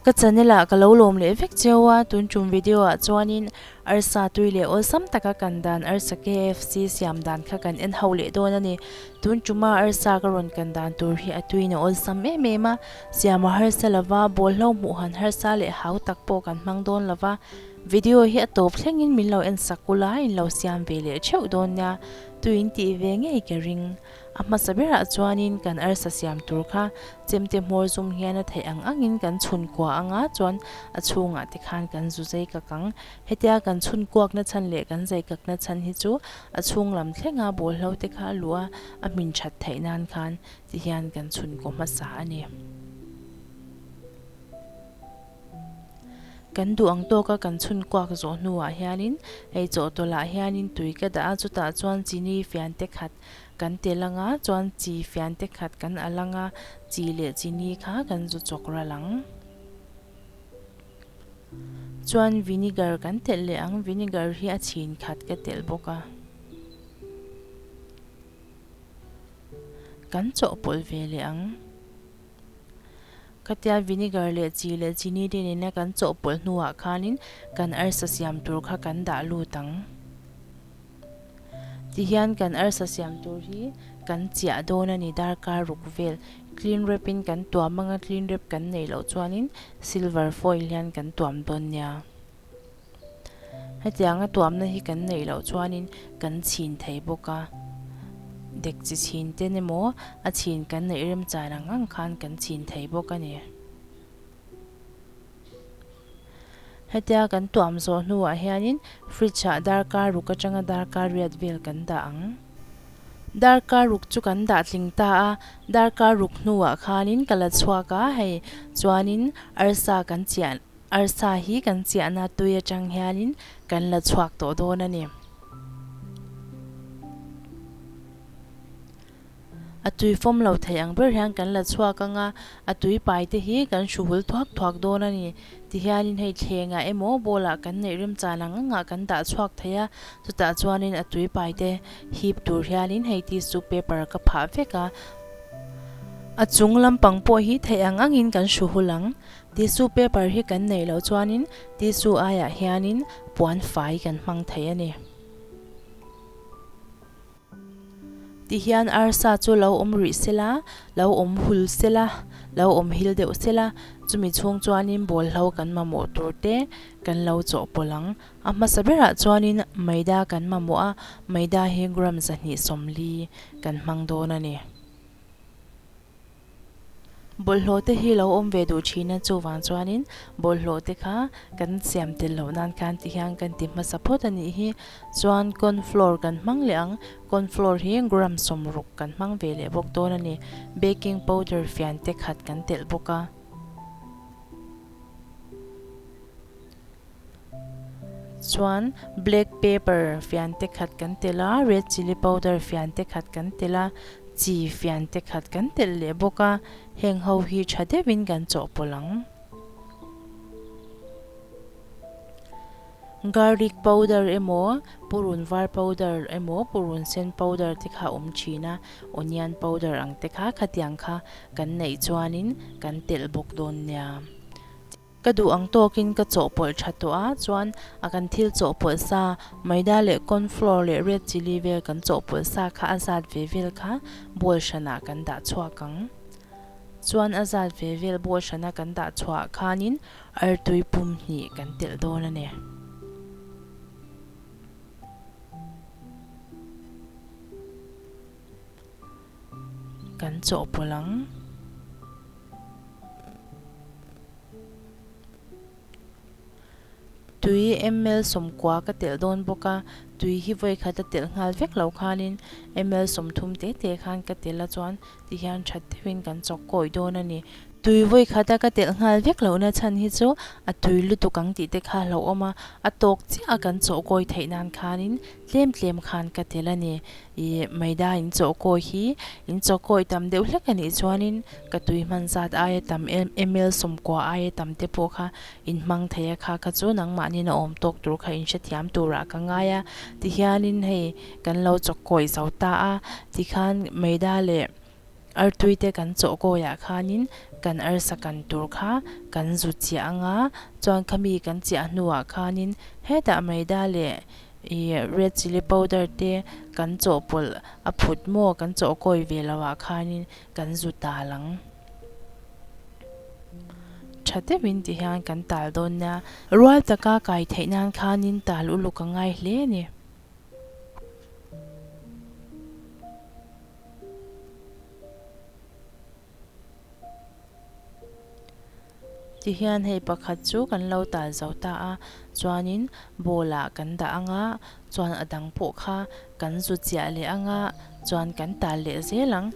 Ka channel ah ka lo lawm leh vek cheu a, tun tum video ah chuanin arsa tui leh awlsam taka kan dan arsa KFC siam dan kha kan en ho leh dawn a ni. Tun tuma arsa ka rawn kan dan tur hi a tuiin a awlsam em em a, siam a harsa lova, bawlhlo hmuh han harsa leh hau tak pawh kan hmang dawn lova, video hi a tawp thlengin min lo en sak ula in lo siam ve leh theuh dawn nia, tuiin tih ve ngei ka ring. A hmasa berah chuanin kan arsa siam tur kha chemte hmawr zum hian a theih ang angin kan chhun kua anga chuan a chhungah te khan kan zu zai kak ang. Hetia kan chhun kuakna chhan leh kan zai kakna chhan hi chu a chhung lam thlenga bawlhlo te kha a luh a, a hmin that theih nan khan ti hian kan chhun kaw hmasa a ni. Kan duh ang tawka kan chhun kuak zawh hnuah hianin hei chawhtawlh ah hianin tui ka dah a, chutah chuan chini fian te khat kan tel anga chuan chi fian te khat kan al anga chi leh chini kha kan zu chawk ral ang. Chuan vinegar kan telh leh ang, vinegar hi a chhin khat ka telh bawk a. Kan chawhpawlh ve leh ang. Khatia vinegar leh chi leh chini te nena kan chawhpawlh hnuah khanin kan arsa siam tur kha kan dah lut ang. Tihian kan arsa siam tur hi kan chiah dawn a ni darkar ruk vel. Clean wrap in kan tuam anga clean wrap kan neih loh chuanin silver foil hian kan tuam dawn nia. Hetianga tuamna hi kan neih loh chuanin kan chhin thei bawk a, dek chi chhin ten emaw a chhin kan neih remchan ang ang khan kan chhin thei bawk a ni. Hetia kan tuam zawh hnuah hianin fridge ah darkar ruk atanga darkar riat vel kan dah ang. Darkar ruk chu kan dah tling ta a, darkar ruk hnuah khanin ka la chhuak a, hei chuanin arsa kan chiah. Arsa hi kan chiahna tui atang hianin kan la chhuak tawh dawn a ni. A tui fawm lo thei ang ber hian kan la chhuak ang a, a tui pai te hi kan hru hul thuak thuak dawn a ni. Tihianin hei thlengah emaw bowl ah kan neih remchan ang angah kan dah chhuak thei a, chutah chuanin a tui pai te hip tur hianin hei tissue paper ka phah vek a. A chung lampang pawh hi theih ang angin kan hru hul ang. Tissue paper hi kan neih loh chuanin tissue aiah hianin puan fai kan hmang thei a ni. Tihian arsa chu lo awm rih sela, lo awm hul sela, lo awm hil deuh sela, chumi chhung chuanin bawlhlo kan mamawh tur te kan lo chawhpawlh ang. A hmasa berah chuanin maida kan mamawh a, maida hi gram 240 kan hmang dawn a ni. Bawlhhlawh te hi lo awm ve duh thin a, chuvang chuanin bawlhhlawh te kha kan siam tel loh nan khan ti hian kan ti hmasa phawt a nih hi. Chuan corn flour kan hmang leh ang, corn flour hi gram 60 kan hmang ve leh bawk dawn a ni. Baking powder fian te khat kan telh bawk a. Chuan black pepper fian te khat kan telh a, red chilli powder fian te khat kan telh a, chi fian te khat kan telh leh bawk a, heng ho hi tha deuhin kan chawhpawlh ang. Garlic powder emaw purun var powder emaw purun sen powder te kha a awm thin a, onion powder ang te kha khatiang kha kan neih chuanin kan telh bawk dawn nia. Ka duh ang tawkin ka chawhpawlh tha tawh a, chuan a kan thil chawhpawlh sa, maida leh corn flour leh red chilli vel kan chawhpawlh sa kha a zat ve vel kha bowl hranah kan dah chhuak ang. Chuan a zat ve vel bowl hrana kan dah chhuah khanin artui pum hnih kan telh dawn a ni. Kan chawhpawlh ang. Tui ml 90 ka telh dawn bawk a, tui hi vawi khat a telh nghal vek lo khanin ml 30 te te khan ka telh a chuan tihian that deuhin kan chawk kawi dawn a ni. Tui vawi khat a ka telh nghal vek lohna chhan hi chu a tui lutuk ang tih te kha a hlauhawm a, a tawk chiah a kan chawh kawi theih nan khanin tlem tlem khan ka telh a ni. Ih maida in chawh kawi hi in chaw kawi tam deuh hlek a nih chuanin ka tui hman zat aia tam ml 90 aia tam te pawh kha in hmang thei a kha kha chu nangmahnin a awm tawk tur kha in hrethiam turah ka ngai a tihianin hei kan lo chaw kawi zo ta a tikhan maida leh artui te kan chawh kawiah khanin kan arsa kan tur kha kan zu chiah ang a, chuan khami kan chiah hnuah khanin hetah maida leh ih red chilli powder te kan chawhpawlh a phut maw kan chawhkawi ve loh ah khanin kan zu tal ang. Tha deuhin ti hian kan tal dawn nia. Rual taka kai theih nan khanin tal uluk a ngai hle a ni. Ti hian hei pakhat chu kan lo tal zo ta a, chuanin bowl ah kan dah ang a, chuan a dang pawh kha kan zu chiah leh ang a, chuan kan tal leh zel ang.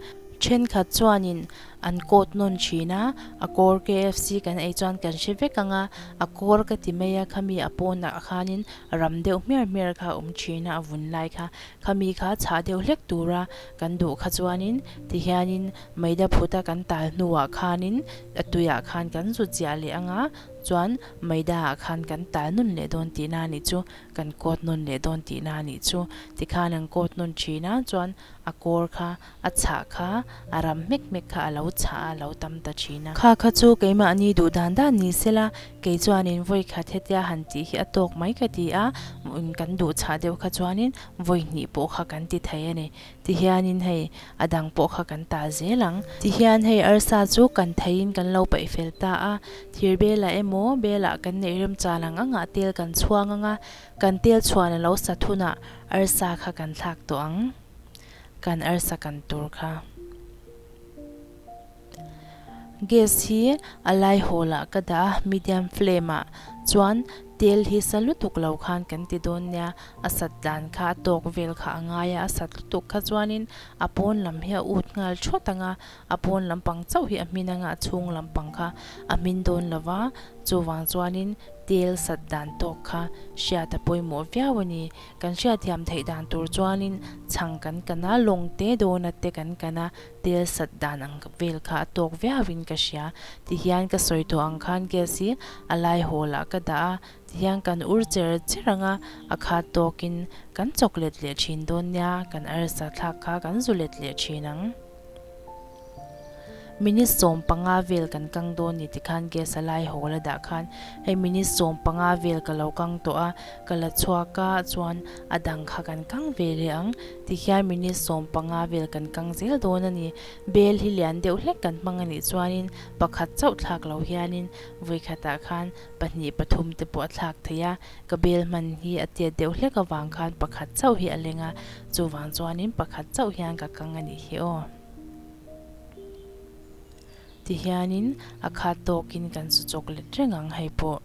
Thenkhat chuanin an coat nawn thin a, a kawr KFC kan ei chuan kan hre vek ang a, a kawr ka ti mai a, khami a pawnah khanin ram deuh hmiar hmiar kha a awm thin a, a vun lai kha. Khami kha chhah deuh hlek tura kan duh kha chuanin tihianin maida phuta kan tal hnuah khanin a tuiah khan kan zu chiah leh ang a, chuan maida ah khan kan tal nawn leh dawn tihna a nih chu, kan coat nawn leh dawn tihna a nih chu. Tikhan an coat nawn thin a, chuan a kawr kha A chhah kha a ram hmek hmek kha a lo chhah a, a lo tam ta thin a. Kha kha chu keimahni duh dan dan ni sela, kei chuanin vawi khat hetia han tih hi a tawk mai ka ti a, kan duh chhah deuh kha chuanin vawi hnih pawh kha kan ti thei a ni. Tihianin hei a dang pawh kha kan ta zel ang. Tihian hei arsa chu kan theiin kan lo paih fel ta a, thir belah emaw belah kan neih remchan ang angah tel kan chhuang ang a, kan tel chhuan a lo sat hunah arsa kha kan thlak tawh ang. Kan arsa kan tur kha. Gas hi a lai hawl ah ka dah a, medium flame ah chuan tel hi sa lutuk lo khan kan ti dawn nia, a sat dan kha a tawk vel kha a ngai a, a sat lutuk kha chuanin a pawn lam hi a ut nghal thawt ang a, a pawn lampang chauh hi a hmin anga a chhung lampang kha a hmin dawn lo va, chuvang chuanin tel sat dan tawk kha hriat a pawimawh viau a ni. Kan hriatthiam theih dan tur chuanin chhang kan kan a, lawng te donut te kan kan a, tel sat dan ang vel kha a tawk viauin ka hria. Tihian ka sawi tawh ang khan gas hi a lai hawl ah ka dah a, tihian kan ur cher cher ang a, a khat tawkin kan chawk let leh thin dawn nia, kan arsa thlak kha kan zu let leh thin ang. Minute 15 vel kan kang dawn ni tikhan gas a lai hawl a dah khan hei minute 15 vel ka lo kang tawh a, ka la chhuak a chuan a dang kha kan kang ve leh ang tikhian minute 15 vel kan kang zel dawn a ni. Bel hi lian deuh hlek kan hmang a nih chuanin pakhat chauh thlak lo hianin vawikhatah khan pahnih pathum te pawh a thlak thei a, ka bel hman hi a tiat deuh hlek avang khan pakhat chauh hi a leng a, chuvang chuanin pakhat chauh hian ka kang a nih hi aw. Tihianin a khat tawkin kan su chawk let reng ang hei pawh.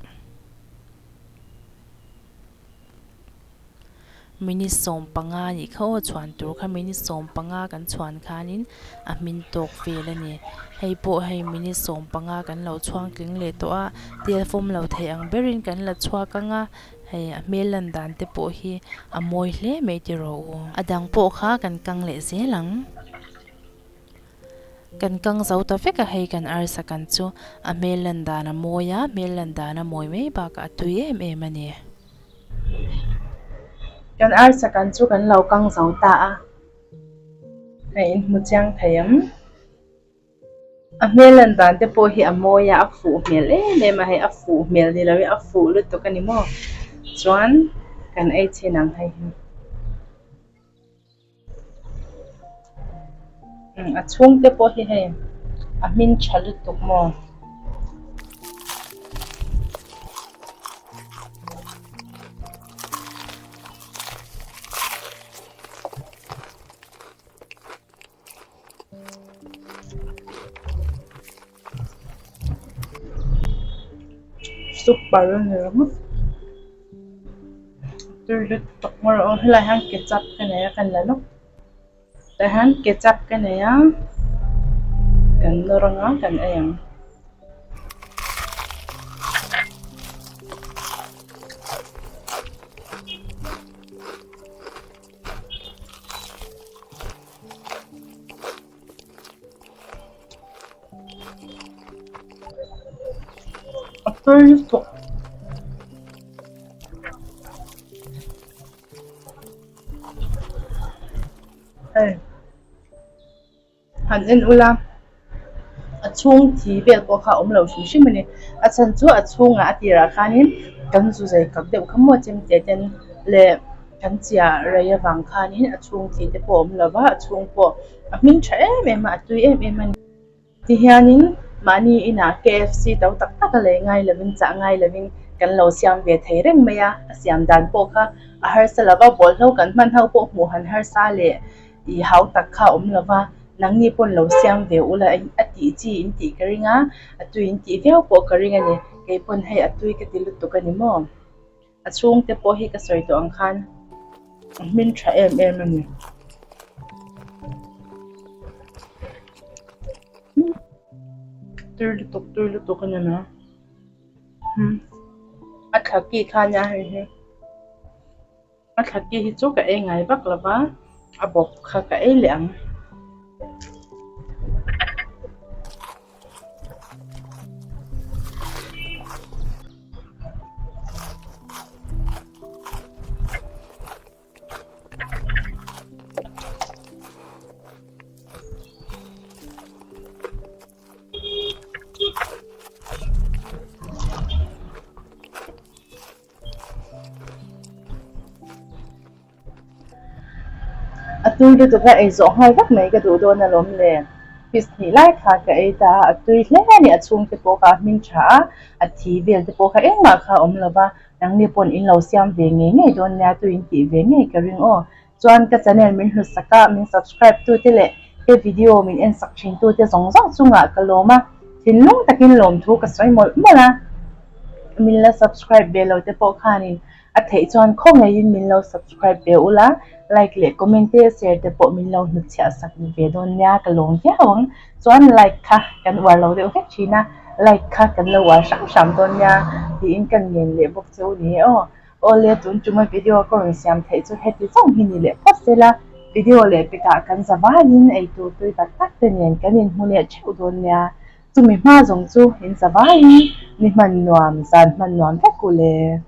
Minute 15 nih kha aw chhuan tur kha minute 15 kan chhuan khanin a hmin tawk vel a ni. Hei pawh hei minute 15 kan lo chhuang tling leh tawh a, tel fawm lo theih ang berin kan la chhuak ang a, hei a hmel lan dan te pawh hi a mawi hle mai tiraw u. A dang pawh kha kan kang leh zel ang. Kan kang zo ta vek a, hei kan arsa kan chu a hmel lan dan a mawi a, hmel lan dan a mawi mai bakah a tui em em a ni. Kan arsa kan chu kan lo kang zo ta a, hei in hmu chiang thei ang. A hmel lan dan te pawh hi a mawi a, a fuh hmel em em a, hei a fuh hmel ni lo in a fuh lutuk a ni maw chuan kan ei chhin ang hei hi. A chhungte pawh hi hei a hmin tha lutuk maw. Super a ni ringawt tui lutuk maw rawh aw helaiah hian ketchup ka nei a ka la lawk tah hian ketchup ka nei a kan nawr anga kan ei ang. A tui lutuk. Hei han en ula a chhung thi vel pawh kha a awm lo hrim hrim a ni. A chhan chu a chhungah a tirah khanin kan zu zai kak deuh kha maw chemte ten leh kan chiah rei avang khanin a chhung thi te pawh a awm lo va, a chhung pawh a hming tha em em a, a tui em em a ni. Tihianin mahni inah KFC to tak tak a lei ngai lovin chah ngai lovin kan lo siam ve thei reng mai a, a siam dan pawh kha a harsa lova bawlhlo kan hman ho pawh hmuh han harsa leh ih hau tak kha a awm lova, nangni pawn lo siam ve ula a tih chi in tih ka ring a, a tui in tih viau pawh ka ring a ni, kei pawn hei a tui ka ti lutuk a ni maw? A chhungte pawh hi ka sawi tawh ang khan a hmin tha em em a ni. Tui lutuk tui lutuk a ni mai. A thla ki kha nia hei hi. A thla ki hi chu ka ei ngai vak lo va, a bawp kha ka ei leh ang. A tui lutuk a ei zawh nghal vak mai ka duh dawn alawm le. Piece hnih lai kha ka ei ta a, a tui hle a ni. A chhungte pawh kha a hming tha a, a thi vel te pawh kha engmah kha a awm lo va, nangni pawn in lo siam ve ngei ngei dawn nia tui in tih ve ngei ka ring aw. Chuan ka channel min hlut sak a, min subscribe tu te leh he video min en sak thin tu te zawng zawng chungah ka lawm a, thinlung takin lawmthu ka sawi mawlh mawlh a. Min la subscribe ve lo te pawh khanin A theih chuan khaw ngeiin min lo subscribe ve ula, like leh comment te share te pawh min lo hnutchhiah sak ve dawn nia ka lawm viau ang. Chuan like kha kan uar lo deuh vek thin a, like kha kan lo uar hram hram dawn nia tiin ka ngen leh bawk che u ni e aw. Awle tun tuma video ka rawn siam theih chu heti zawng hi ni leh phawt sela, video leh pekah kan za vaiin eitur tui tak tak te nen kan inhmu leh theuh dawn nia. Chumi hma zawng chu in za vaiin ni hman nuam, zan hman nuam vek u le.